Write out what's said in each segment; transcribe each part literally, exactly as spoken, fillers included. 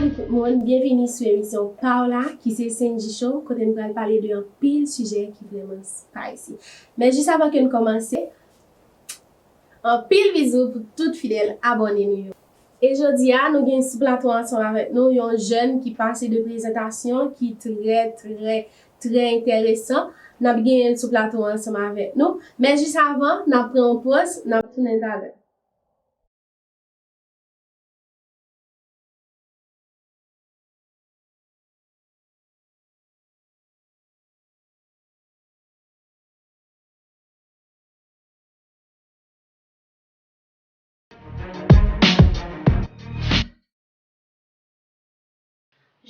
Tout moun, byenvini sou emisyon pa w la, ki se Senji Show, kote nou pral pale de anpil sijè ki vrèman spicy. Men jis avan ke nou kòmanse, anpil bizou pou tout fidèl abòne nou yo. E jodi a, nou gen sou plato ansanm avèk nou yon jèn ki pase de prezantasyon ki trè, trè, trè enteresan. N ap genyen l sou plato ansanm avèk nou. Men jis avan, n ap pran yon poz, n ap tounen talè.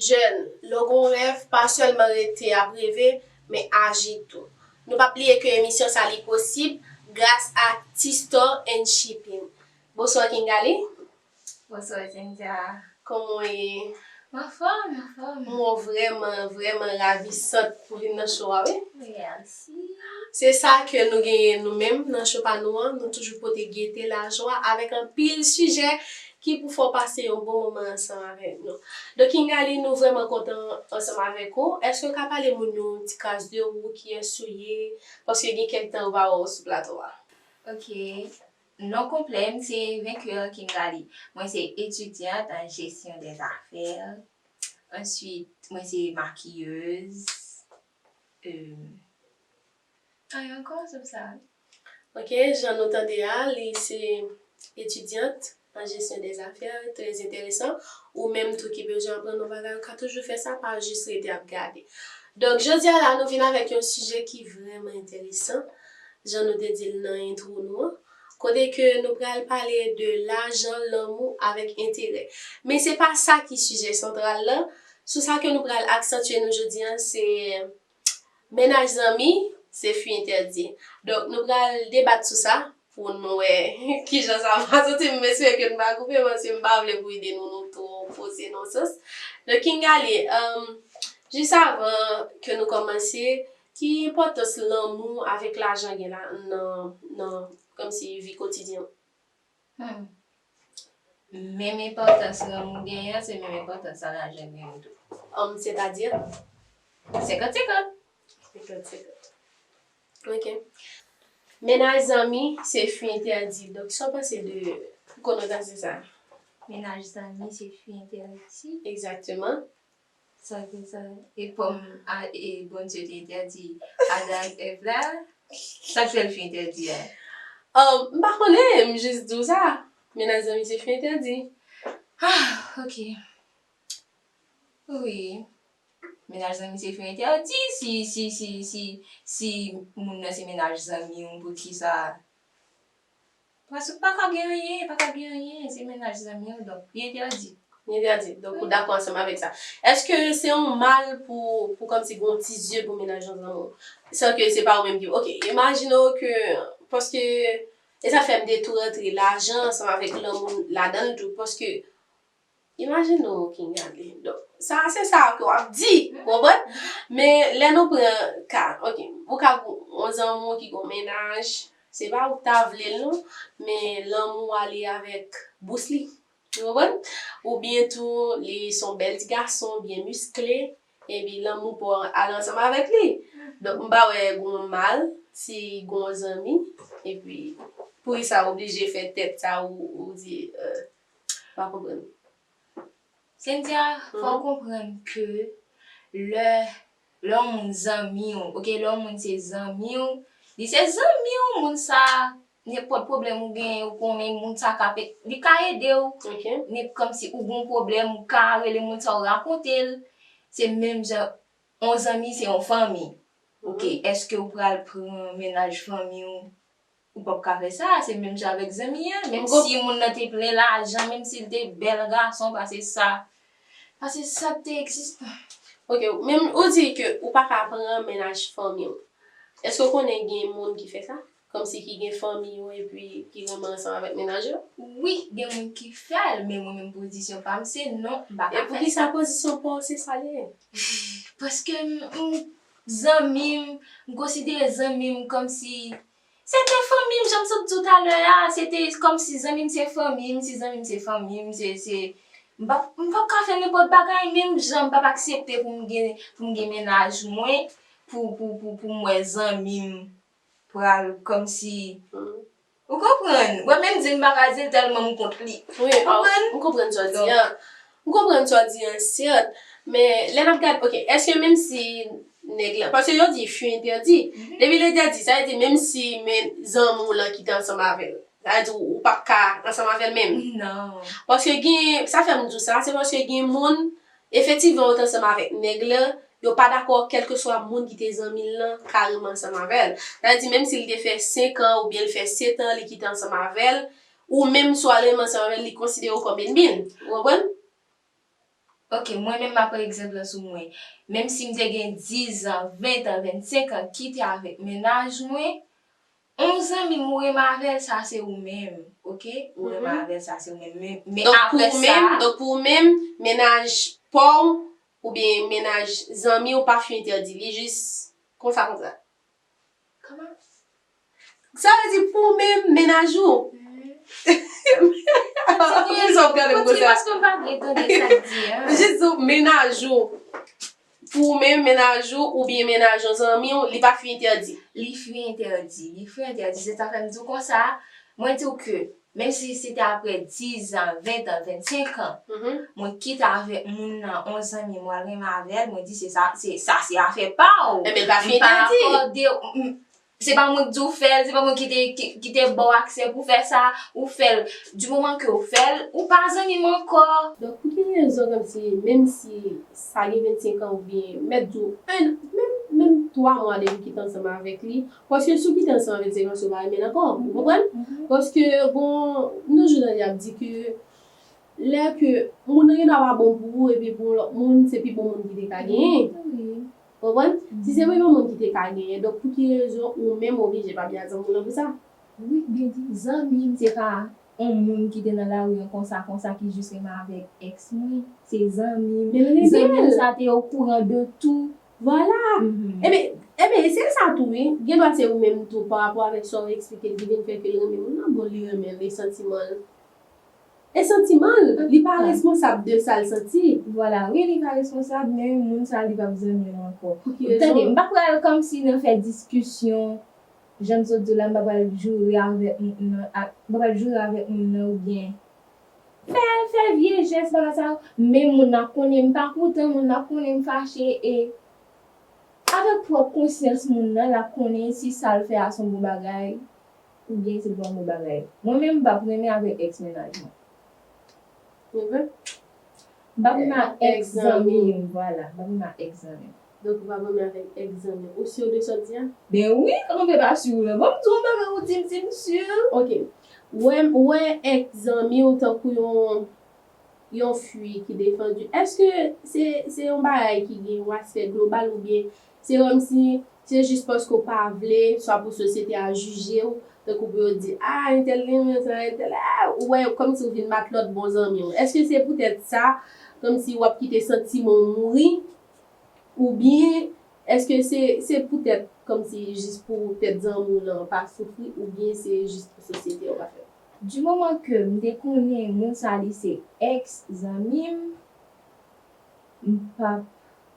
Jèn, lè w gen yon rèv, pa sèlman rete ap reve, men aji tou. Nou p ap bliye ke emisyon sa li posib gras a T-Store and Shipping. Bonswa Kingaly. Bonswa Cynthia. Kòman w ye? M anfòm, m anfòm. M wè w vrèman, vrèman ravisant pou vin nan show a, wi. Mèsi. Se sa ke nou genyen nou menm nan show pa nou an, nou toujou pote gete, lajwa avèk anpil sijè ki pou fè w pase yon bon moman ansanm avèk nou. Donk Kingaly, nou vrèman kontan ansanm avèk ou. Èske w ka pale moun yo yon ti kras de ou, kiyès ou ye? Paske gen kèk tan nou pa wè w sou plato a. Ok. Non konplè m se Vainqueur Kingaly. Mwen se etidyant an jesyon dè zafè. Answit, mwen se makiyez. Euh, anyen ankò, se sa. Ok, jan nou tande a, li se etidyant an jesyon dè zafè, trè enteresan. Ou menm tou ki bezwen aprann yon bagay, ou ka toujou fè sa, pa jis rete ap gade. Donk, jodi a la, nou vin avèk yon sijè ki vrèman enteresan, jan nou te di l nan entwo nou an, kote ke nou pral pale de lajan, lanmou avèk enterè. Men se pa sa ki sijè santral la. Sou sa ke nou pral aksantye nou jodi a, se mennaj zanmi, se fi entèdi. Donk, nou pral debat sou sa pou nou wè kijan sa va soti. M espere ke nou pa koupe m, paske m pa vle pou ide nou, nou twò poze nan sans. Donk, Kingaly, um, jis avan ke nou kòmanse, ki enpòtans lanmou avèk lajan gen la nan, nan, kòmsi, vi kotidyen ou? Hmm. Menm enpòtans lanmou genyen an, se menm enpòtans sa lajan genyen tou. Um, sètadi? Senkant senkant. Senkant senkant. Ok. Mennaj zanmi, se fi entèdi. Donk, sa w panse de konotasyon sa a? Mennaj zanmi, se fi entèdi. Egzakteman. Sa vle sa, e pòm a, e Bondye te entèdi Adan ak Èv la, sa k fè l fin entèdi a? Oh, m pa konnen, m jis di w sa. Mennaj zanmi se fin entèdi. Ah, ok. Wi. Mennaj zanmi se fin entèdi. Si, si, si, si, si moun nan se mennaj zanmi w, poukisa? Paske pa ka gen anyen, pa ka gen anyen, se mennaj zanmi w, donk, li entèdi. Li entèdi. Donk, ou dakò ansanm avèk sa. Èske se yon mal pou, pou kòmsi gen yon ti zye pou mennaj yon zanmi w? San ke se pa ou menm ki, ok, imajine w ke, paske, e sa fè m de tou rantre lajan ansanm avèk lanmou ladan l tou, paske Imajine w, Kingaly. Donk, sa, se sa ke w ap di, ou konprann? Men lè nou pran ka, ok, ou ka gon, yon zanmi w ki gon mennaj, se pa ou k ta vle l non, men lanmou ale avèk bous li, ou konprann? Oubyen tou, li se yon bèl ti gason, byen miskle, epi lanmou pa w ale ansanm avèk li. Donk, m pa wè gon mal si gon zanmi, epi poukisa w oblije fè tèt sa ou, ou di, euh, pa konprann. Cynthia, fò w konprann ke lè, lè yon moun zanmi w, ok, lè yon moun se zanmi w, li se zanmi w, moun sa, nenpòt pwoblèm ou genyen, ou konnen moun sa ka fè, li ka ede w. Ok. Men kòmsi ou gon pwoblèm, ou ka rele moun sa, ou rakonte l. Se menm jan, yon zanmi se yon fanmi. Ok, èske ou pral pran mennaj fanmi w? Ou p ap ka fè sa, se menm jan avèk zanmi an. Menm si moun nan te plen lajan, menm si l te bèl gason, pa se sa. Pa se sa k te egziste. Ok, menm ou di ke ou pa ka pran mennaj fanmi w. Èske w konnen gen moun ki fè sa? Kòmsi ki gen fanmi yo epi ki renmen ansanm avèk mennaj yo? Wi, gen moun ki fè l, men mwen menm pozisyon pa m se non, m pa ka fè sa. E poukisa pozisyon pa w se sa l ye? Paske m, m, zanmi m, m konsidere zanmi m kòmsi se te fanmi m, jan m sot di w talè a, se te kòmsi zanmi m se fanmi m, si zanmi m se fanmi m, se, se, M p ap, m p ap ka fè nenpòt bagay, menm jan m p ap aksepte pou m gen, pou m gen mennaj mwen, pou, pou, pou, pou m wè zanmi m pral kòmsi, ou konprann? Wè, menm di m pa ka di l tèlman m kont li. Wi, m konprann sa w di a. M konprann sa w di a, sèt. Men, lè n ap gade, oke, èske menm si nèg la, paske yo di fi entèdi. Depi l entèdi, sa vle di menm si men zanmi w lan kite ansanm avè l, sa vle di ou p ap ka ansanm avè l menm. Non. Paske gen, sa fè m di w sa, se paske gen moun, efektivman, yo te ansanm avèk nèg la, yo pa dakò, kèlkeswa moun ki te zanmi l lan, kareman ansanm avè l. Sa vle di, menm si l te fè senk an, oubyen l fè sèt an, li kite ansanm avè l, ou menm si w al renmen ansanm avè l, li konsidere w kòm ènmi l. Ou konprann? Ok, mwen menm, m ap pran egzanp lan sou mwen. Menm si m te gen diz an, ven an, vennsenk an, kite avèk mennaj mwen, yon zanmi m ou renmen avè l, sa se ou menm, ok? Ou renmen avè l, sa se ou menm. Men, men apre sa, donk pou ou menm, mennaj pa w, oubyen mennaj zanmi w pa fi entèdi. Li jis konsa, konsa. Kòman? Sa vle di pou ou menm, mennaj ou. Kontinye, kontinye, paske m pa byen tande sa k di a. Jis di w, mennaj ou. Pou ou menm, mennaj ou, oubyen mennaj yon zanmi w, li pa fi entèdi. Li fi entèdi, li fi entèdi. Se sa fè m di w konsa, mwen di w ke, menm si se te apre diz an, ven an, vennsenk an, mwen kite avèk moun nan, yon zanmi m, mwen al renmen avè l, mwen di se sa, se, sa se afè pa w. Enben, l pa fi entèdi. M pa akòde w, m, Se pa mwen ki di w fè l, se pa mwen ki te, ki, ki te ba w aksè pou fè sa, ou fè l. Di moman ke w fè l, ou pa zanmi m ankò. Donk, pou ki rezon, kòmsi, menm si sa gen vennsenk an oubyen, mèt di w, en, menm, menm twa mwa depi w kite ansanm avèk li, paske si w kite ansanm avè l, se paske w pa renmen l ankò, ou konprann? Paske, bon, nou jwenn y ap di ke lè ke moun nan gendwa pa bon pou ou, epi pou yon lòt moun, se pi bon moun ki te ka genyen. Konprann? Si se vrèman moun ki te ka genyen, donk pou ki rezon ou menm oblije pa byen ak zanmi w lan pou sa? Wi, byen di, zanmi m, se pa yon moun ki te nan lari an konsa, konsa, ki jis renmen avèk èks mwen. Se zanmi m. Zanmi m sa te okouran de tou. Vwala. Ebyen, ebyen, se sa tou, wi. Gendwa se ou menm tou, pa rapò avèk sa w eksplike l, ki vin fè ke l renmen moun nan, bon, li renmen l, e santiman l. E santiman l, li pa responsab de sa l santi. Vwala, wi, li pa responsab, men moun sa, li p ap zanmi w ankò. Tande, m pa pral kòmsi nan fè diskisyon, jan m sot di w la, m pa pral joure avèk moun nan, ak, m pa pral joure avèk moun nan oubyen fè, fè vye jès, bagay sa yo. Men moun nan konnen m pa kontan, moun nan konnen m fache, e avèk pwòp konsyans moun nan, l ap konnen si sa l fè a se yon bon bagay, oubyen se pa yon bon bagay. Mwen menm, m p ap renmen avèk èks mennaj mwen. M p ap renmen ak èks zanmi m, vwala. M p ap renmen ak èks zanmi m. Donk, ou p ap renmen avèk èks zanmi w. Ou si de sa w di a? Ben wi, kòman m fè pa si w la? Bon, m di w yon bagay, ou di m si m si. Ok. Ou wè, ou wè èks zanmi w tankou yon yon fi ki defandi. Èske se, se yon bagay ki gen yon aspè global oubyen se kòmsi se jis paske w pa vle, swa pou sosyete a jije w, tankou pou yo di, a, entèl renmen sa, entèl, a, ou wè kòmsi w vin matlòt bon zanmi w. Èske se poutèt sa, kòmsi w ap kite santiman w mouri, oubyen èske se, se poutèt kòmsi jis pou tèt zanmi w lan pa soufri, oubyen se jis pou sosyete a w pa fè? Di moman ke m te konnen moun sa li se èks zanmi m, m pa,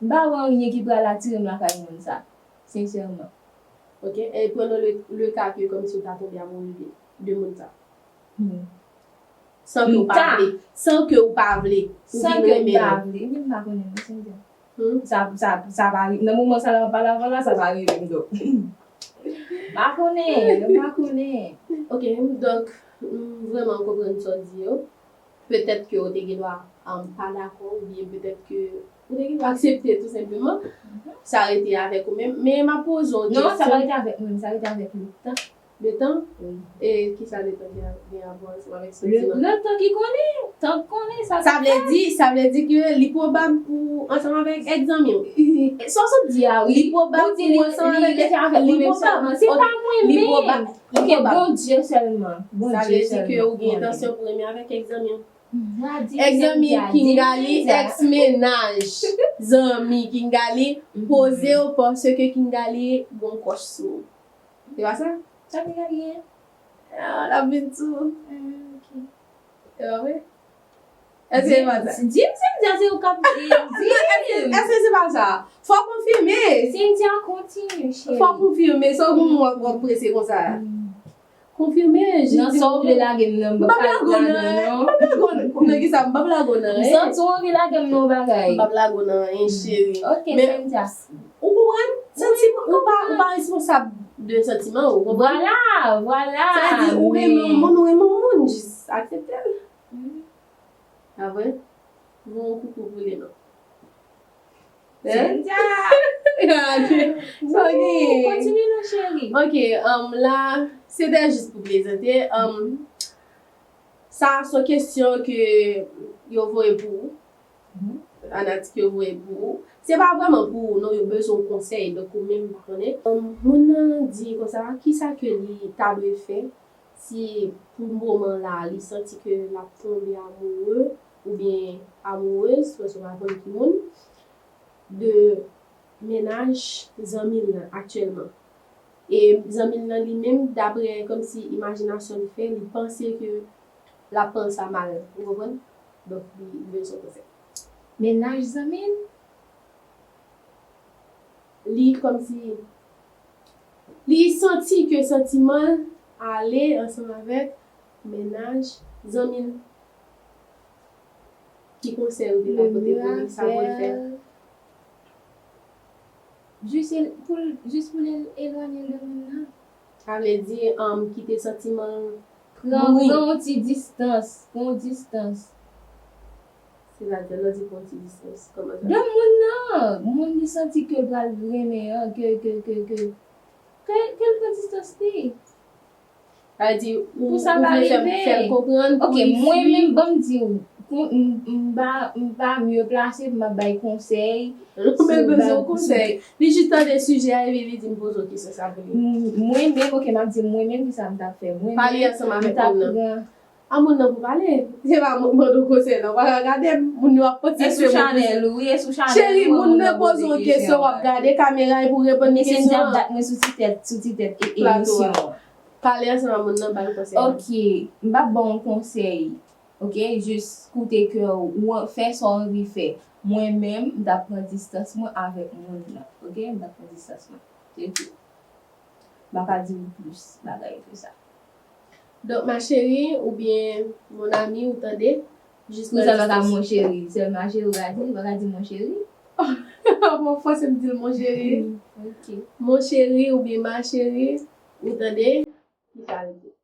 m pa wè anyen ki pral atire m lakay moun sa, sensèman. Ok, e pran nan le, le ka ke kòmsi w ta tonbe amoureux de, de moun sa. Hmm. San ke w pa vle. San ke w pa vle. Ou vin renmen l. San ke m pa vle. Ebyen, m pa konnen, non, sensè. Hmm? Sa, sa, sa pa, nan moman sa la, m ap pale avè w la, sa pa rive m, donk. M pa konnen, m pa konnen. Ok, donk, m vrèman konprann sa w di yo. Petèt ke w te gendwa, um, pa dakò, oubyen petèt ke ou te gendwa aksepte tou senpleman. Sa rete avèk ou menm. Men m ap poze w kesyon. Non, sa pa rete avèk mwen, sa rete avèk letan. Letan? Wi. E kisa letan gen, gen a wè ansanm avèk santiman? Letan ki konnen, tan k konnen, sa k fèt. Sa vle di, sa vle di ke li pwobab pou ansanm avèk èks zanmi w. Sa w sot di a, wi. Li pwobab pou ansanm avèk, li rete avèk mwen menm sèlman. Se pa mwen menm. Ok, Bondye sèlman. Bondye sèlman. Sa vle di ke ou gen entansyon pou renmen avèk èks zanmi w. Èks zanmi Kingali, èks mennaj zanmi Kingali, poze w paske Kingali gon kòch sou ou. Se pa sa? Sa Kingali ye? Ah, l ap vin sou ou. Ah, ok. Se pa vre? Èske se pa sa? Di m, Cynthia, se ou k ap di. Di m. Èske se pa sa? Fò konfime. Cynthia, kontinye, cheri. Fò konfime. Sa w konn w ap prese konsa? Konfime, jis di. Nan sa w vle lage m nan, m p ap lage w nan, non. M p ap lage w nan. Nan ki sa, m p ap lage w nan, eh. M santi w anvi lage m nan yon bagay. M p ap lage w nan, eh, cheri. Ok, Cynthia. Ou konprann? Santi, ou pa, ou pa responsab de santiman ou, ou konprann? Vwala, vwala. Sa vle di, ou renmen yon moun, ou renmen yon moun, jis aksepte l. Apre, bon koukou pou li non. Hein? Cynthia! Gade. Sa gen. Kontinye non, cheri. Ok, um, la, se te jis pou plezante. Um, sa, se yon kesyon ke yo voye pou ou. Fanatik yo voye pou ou. Se pa vrèman pou ou, non, yo bezwen yon konsèy. Donk, ou menm pa konnen. Um, moun nan di konsa, kisa ke li ta dwe fè si pou moman la, li santi ke l ap tonbe amoure oubyen amourez, paske w pa konn ki moun, de mennaj zanmi l lan aktyèlman. E zanmi l lan li menm, daprè kòmsi imajinasyon li fè, li panse ke l ap pran sa mal, ou konprann? Donk, li, li bezwen konsèy. Mennaj zanmi l? Li kòmsi, li santi ke santiman l ale ansanm avèk mennaj zanmi l. Ki konsèy ou te ka pote pou li, sa pou l fè? Jis el-, pou l, jis pou l el-, elwanye l de moun nan. Sa vle di, um, kite santiman l mouri. Pran, pran yon ti distans, pran yon distans. Sètadi, lè w di pran yon ti distans, kòman sa? De moun nan, moun li santi ke l pral renmen an, ke, ke, ke, ke, ke, ke l pran distans li. Sa vle di, ou, ou vle fè m, fè l konprann pou li fui. Ok, mwen menm, ban m di w, m, m pa, m pa mye plase pou m ap bay konsèy. Ou menm bezwen yon konsèy. Li jis tande sijè a epi li di m poze w kesyon sa pou li. M, mwen menm, ok, m ap di mwen menm kisa m t ap fè. Mwen menm, m t ap pran. A moun nan pou pale. Se pa moun mande w konsèy non. Pa gade m, moun yo ap panse se moun. E sou chanèl ou, wi, e sou chanèl ou. Cheri, moun nan poze w kesyon, w ap gade kamera epi w reponn kesyon an. Mesye, m t ap bat mwen sou ti tèt, sou ti tèt e, emisyon an. Pale ansanm ak moun nan, ba l konsèy. Ok, m p ap ba w yon konsèy. Ok, jis koute kè w, ou an-, fè sa w anvi fè. Mwen menm, m t ap pran distans mwen avèk moun nan. Ok, m t ap pran distans mwen. Se tou. M pa ka di w plis bagay ke sa. Donk, ma chérie, oubyen mon ami, ou tande? Jis nan distans. Pou sa pa ka mon chéri, sèl ma chérie ou ka di, ou pa ka di mon chéri? Bon, fòse m di l mon chéri. Hmm, ok. Mon chéri oubyen ma chérie, ou tande? Ki sa l di?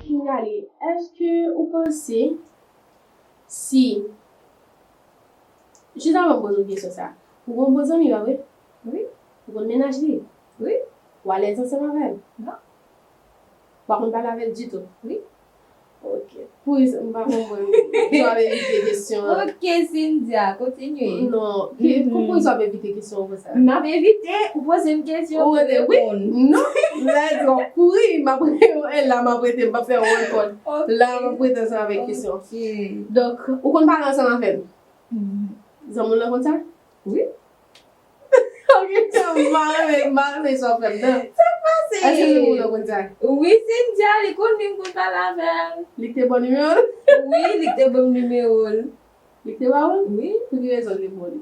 Kingali, èske ou panse si, jis avan m poze w kesyon sa, ou gon bon zanmi, pa vre? Wi. Ou konn mennaj li? Wi. Ou alèz ansanm avè l? Non. Ou pa konn pale avè l ditou? Wi. Ok. Poukisa m pa konprann? Poukisa w ap evite kesyon an? Ok, Cynthia, kontinye. Non. Ki, mhm, poukisa w ap evite kesyon an konsa? M ap evite, ou poze m kesyon pou m reponn. Ou rete, wi. Non. Sa vle di w ap kouri, m ap rete, e la m ap rete, m p ap fè yon rekòd. Ok. La m ap rete ansanm avèk kesyon. Ok. Donk, ou konn pale ansanm avè l? Mhm. Zanmi w lan konn sa? Wi. Ok, m pa renmen, m pa renmen sa w fè m nan. Sa k pase? Èske se moun nan konn sa? Wi, Cynthia, li konn li, m konn pale avè l. Li k te ba w nimewo l? Wi, li k te ban m nimewo l. Li k te ba w l? Wi. Pou ki rezon li ba w li?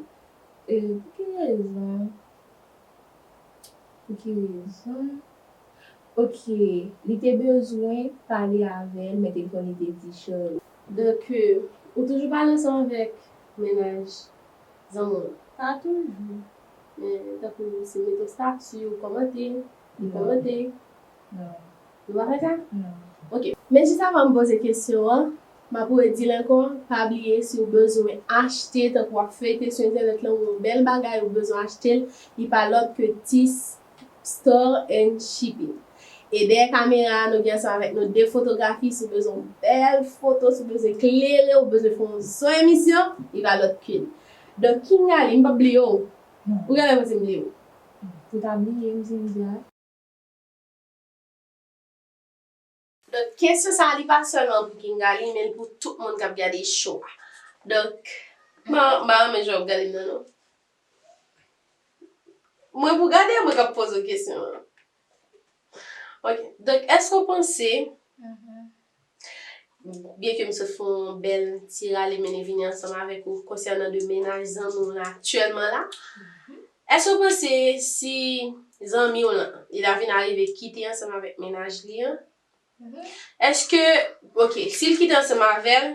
E, pou ki rezon? Pou ki rezon? Ok, li te bezwen pale avè l, men telefòn li te di chan. Donk, ou toujou pale ansanm avèk mennaj zanmi w? Pa toujou. Men, tankou si mete w stati, ou kòmante, li kòmante. Non. Nou pa fè sa? Non. Ok. Men jis avan m poze kesyon an, m ap redi l ankò, pa bliye si w bezwen achte, tankou w ap feyte sou entènèt lan, yon bèl bagay, ou bezwen achte l, li pa lòt ke Tis Store and Shipping. E dèyè kamera a, nou gen ansanm avèk nou de fotografis, ou bezwen yon bèl foto, si w bezwen klere, ou bezwen fè yon son emisyon, li pa lòt ke li. Donk, Kingali, m p ap bliye w. Non. Ou genlè panse m bliye w. Ou ta bliye m, Cynthia. Donk, kesyon sa a, li pa sèlman pou Kingali, men l pou tout moun k ap gade show a. Donk, M pa, m pa renmen jan w ap gade m nan, non. Mwen pou gade, mwen k ap poze w kesyon an. Ok. Donk, èske w panse, byen ke m sot fè yon bèl ti rale mennen vini ansanm avèk ou konsènan de mennaj zanmi w la aktyèlman la, èske w panse si zanmi w lan, li ta vin arive kite ansanm avèk mennaj li an, èske, ok, si l kite ansanm avè l,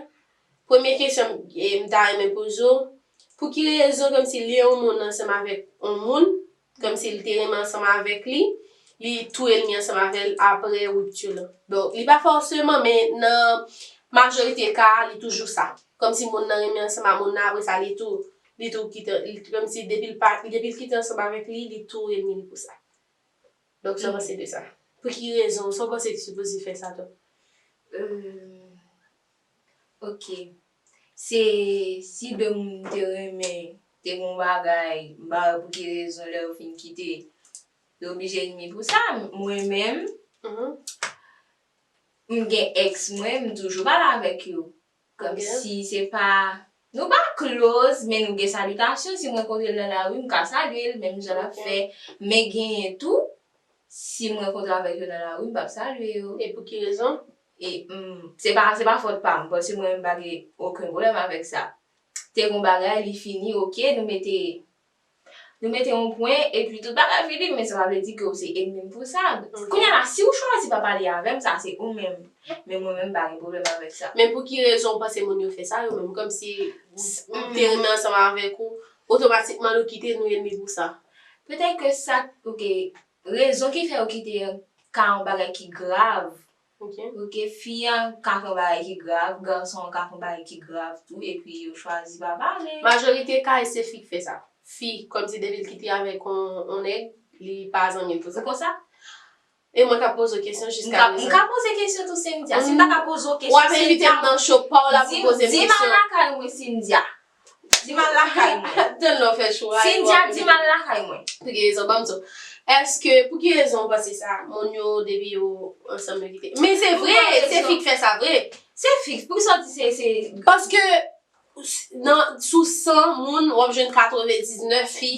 premye kesyon m, e, m ta renmen poze w, pou ki rezon kòmsi lè yon moun ansanm avèk yon moun, kòmsi li te renmen ansanm avèk li, li tou ènmi ansanm avè l apre ripti lan? Donk, li pa fòseman, men nan majorite ka, li toujou sa. Kòmsi moun nan renmen ansanm ak moun nan, apre sa, li tou, li tou kite, li, kòmsi depi l pa, depi l kite ansanm avèk li, li tou ènmi li pou sa. Donk, sa w panse de sa? Pou ki rezon? Sa w panse ki sipoze fè sa tou? Euh, ok. Se si de moun te renmen, te gon bagay, m pa wè pou ki rezon lè yo fin kite, yo oblije ènmi pou sa. Mwen menm, m gen ex mwen, m toujou pale avèk yo. Kòmsi se pa, nou pa close, men nou gen salitasyon. Si m rankontre l nan lari, m ka salye l, menm jan l ap fè. Men genyen tou, si m rankontre avèk yo nan lari, m p ap salye yo. E pou ki rezon? E, mm, se pa, se pa fòt pa m, paske mwen menm pa gen okenn pwoblèm avèk sa. Te gon bagay, li fini, ok, nou mete, nou mete yon pwen, epi tout bagay fini, men sa pa vle di ke w se ènmi m pou sa. Kounye a la, si w chwazi pa pale avè m, sa se ou menm. Men mwen menm, m pa gen pwoblèm avèk sa. Men pou ki rezon w panse moun yo fè sa, yo menm? Kòmsi m te renmen ansanm avèk ou, otomatikman nou kite, nou ènmi pou sa. Petèt ke sa, ok, rezon ki fè yo kite an ka yon bagay ki grav. Ok. Ok, fi an ka fè yon bagay ki grav, gason an ka fè yon bagay ki grav tou, epi yo chwazi pa pale. Majorite ka, e se fi k fè sa. Fi, kòmsi depi l kite avèk yon, yon nèg, li pa zanmi l pou sa. Ou konsa? E mwen k ap poze w kesyon jiska prezan. M ka poze kesyon tou, Cynthia. Si m pa ka poze w kesyon, w ap envite m nan show pa w la pou poze m kesyon. Di m al lakay mwen, Cynthia. Di m al lakay mwen. Tann lè w fè cho a. Cynthia, di m al lakay mwen. Pou ki rezon, ban m di w. Èske, pou ki rezon w panse sa? Moun yo, depi yo ansanm, yo kite. Men se vre, se fi k fè sa vre. Se fi, poukisa w di se, se... Paske, nan, sou san moun, w ap jwenn katrevendiznèf fi,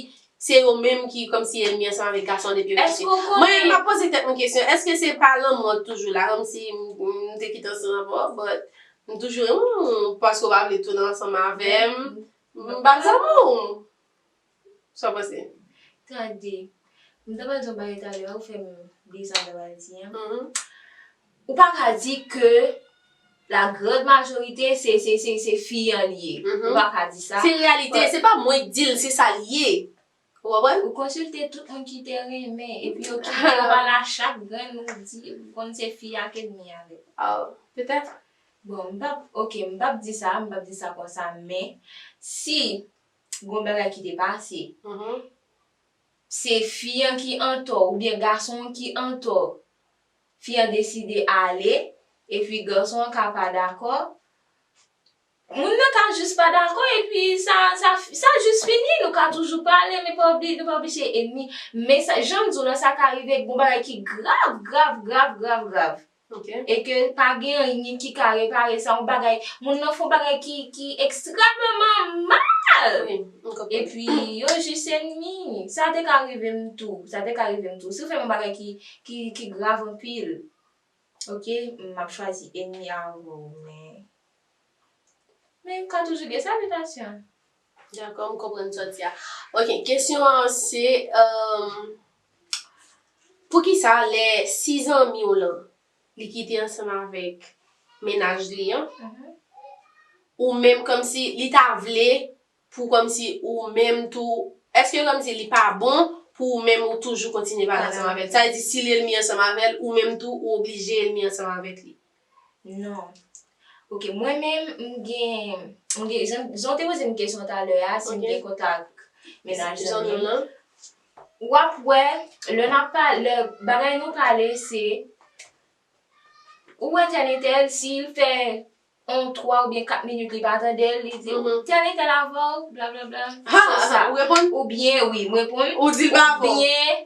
se yo menm ki kòmsi ènmi ansanm avèk gason depi yo kite. Èske w konnen? Mwen, m ap poze tèt mwen kesyon, èske se pa lanmò toujou la, kòmsi m, m te kite ansanm avè w, but m toujou renmen w, paske w pa vle tounen ansanm avè m, m pa zanmi w. Sa w panse? Tande, m t ap pral di yon bagay talè a, ou fè m bliye sa m t ap pral di an. Ou pa ka di ke la grande majorité, se, se, se, se fi an li ye. Ou pa ka di sa. Se reyalite, se pa mwen k di l, se sa l ye. Ou konprann? Ou konsilte tout moun ki te renmen, epi yo kite yo al a chagren, ou di, ou konn se fi a k ènmi avè l. Ah, petèt. Bon, m p ap, ok, m p ap di sa, m p ap di sa konsa, men si gon bagay ki te pase, se fi an ki antò oubyen gason an ki antò, fi an deside ale, epi gason an ka pa dakò, moun nan ka jis pa dakò, epi sa, sa, sa jis fini, nou ka toujou pale, men pa obli-, nou pa oblije ènmi. Men sa, jan m di w la, sa ka rive gon bagay ki grav, grav, grav, grav, grav. Ok. E ke pa gen anyen ki ka repare sa, yon bagay, moun nan fè yon bagay ki, ki ekstrèmman mal. Wi, m konprann. Epi, yo jis ènmi. Sa te ka rive m tou. Sa te ka rive m tou. Si w fè m yon bagay ki, ki, ki grav anpil, ok, m ap chwazi ènmi avè w, men, men m ka toujou gen salitasyon. Dakò, m konprann sa w di a. Ok, kesyon an se, um, poukisa lè si zanmi w lan, li kite ansanm avèk mennaj li an, ou menm kòmsi li ta vle pou kòmsi ou menm tou, èske kòmsi li pa bon pou ou menm ou toujou kontinye pale ansanm avè l? Sa vle di si l ènmi ansanm avè l, ou menm tou ou oblije ènmi ansanm avèk li? Non. Ok, mwen menm, m gen, m gen, jan, jan w te poze m kesyon talè a, si m gen kontak mennaj zanmi m, w ap wè, lè n ap pale, lè bagay nou pale, se, ou wè tèl e tèl, si l fè yon twa oubyen kat minit li pa tande l, li di, tèl e tèl avè w, blablabla. Se sa. Ou reponn? Oubyen, wi, m reponn. Ou di l pa avè w? Oubyen,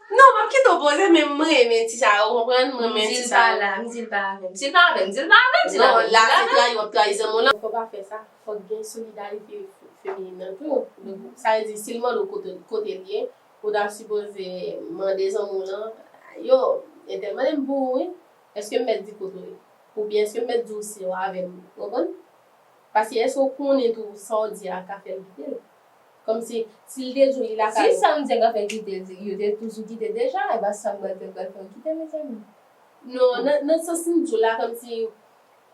Non, m ap kite w poze, men m renmen ti sa, ou konprann? M renmen ti sa. M di l pa la, m di l pa avè m. Si l pa avè m, di l pa avè m, si l avè m. Non, la se trayi, w ap trayi zanmi w lan. Fò pa fè sa. Fòk gen solidarite feminin nan tou. Donk, sa vle di, si l mande w kote, kote l ye, ou ta sipoze mande zanmi w lan, yo, entèl mande m pou ou, wi. Èske m mèt di kote w ye? Oubyen èske m mèt di w se w avè m? Ou konprann? Paske èske w konnen tou sa w di a ka fè l kite l? Kòmsi, si l te di w li lakay ou. Si sa m di a ka fè l kite l, yo te toujou kite deja, e pa sa m pral fè, pral fè l kite, mezanmi. Non, nan, nan sans m di w la, kòmsi,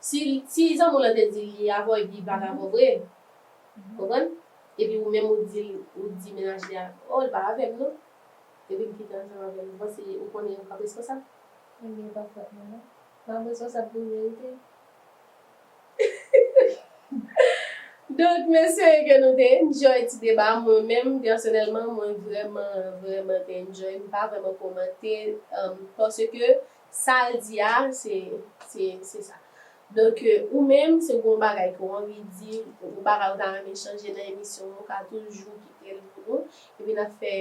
si, si zanmi w lan te di li avè w epi li pa t avè w vre, konprann? Epi ou menm ou di, ou di mennaj li a, oh, li pa avè m non. Epi l kite ansanm avè l, ou panse ou konnen ou k ap responsab? Ebyen, e pa fòt mwen non. M ap responsab pou verite. Donk, m espere ke nou te enjoy ti deba. Mwen menm, pèsonèlman, mwen vrèman, vrèman te enjoy. M pa vrèman kòmante, um, paske sa l di a, se, se, se sa. Donk, euh, ou menm, si w gen yon bagay ke w anvi di, yon bagay ou ta renmen chanje nan emisyon an, ou ka toujou kite l pou nou. Epi n ap fè,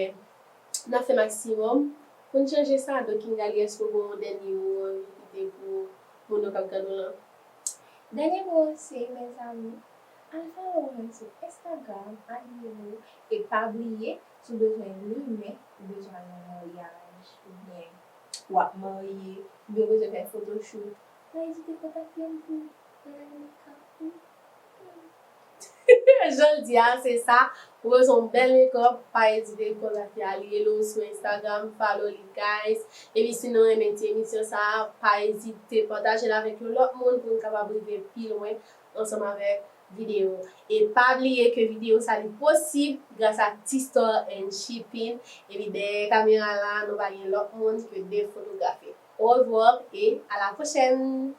n ap fè maksimòm pou n chanje sa. Donk, Kimberly, èske w gen yon dènye mo ou anvi kite pou moun yo k ap gade w lan? Dènye mo an se, mezanmi, al follow mwen sou Instagram, admire nou, e pa bliye, si w bezwen limen, ou bezwen al nan maryaj, oubyen w ap marye, oubyen w bezwen fè photoshoot, pa ezite kontakte m pou bagay makeup ou. Jan l di a, se sa. Ou bezwen yon bèl makeup, pa ezite kontakte Alielo sou Instagram, follow li, guys. Epi si nou renmen ti emisyon sa a, pa ezite pataje l avèk yon lòt moun pou n kapab rive pi lwen ansanm avèk videyo. E pa bliye ke videyo sa li posib gras a T-Store and Shipping. Epi dèyè kamera la, nou pa gen lòt moun ke de fotografe. Au revoir et à la prochaine!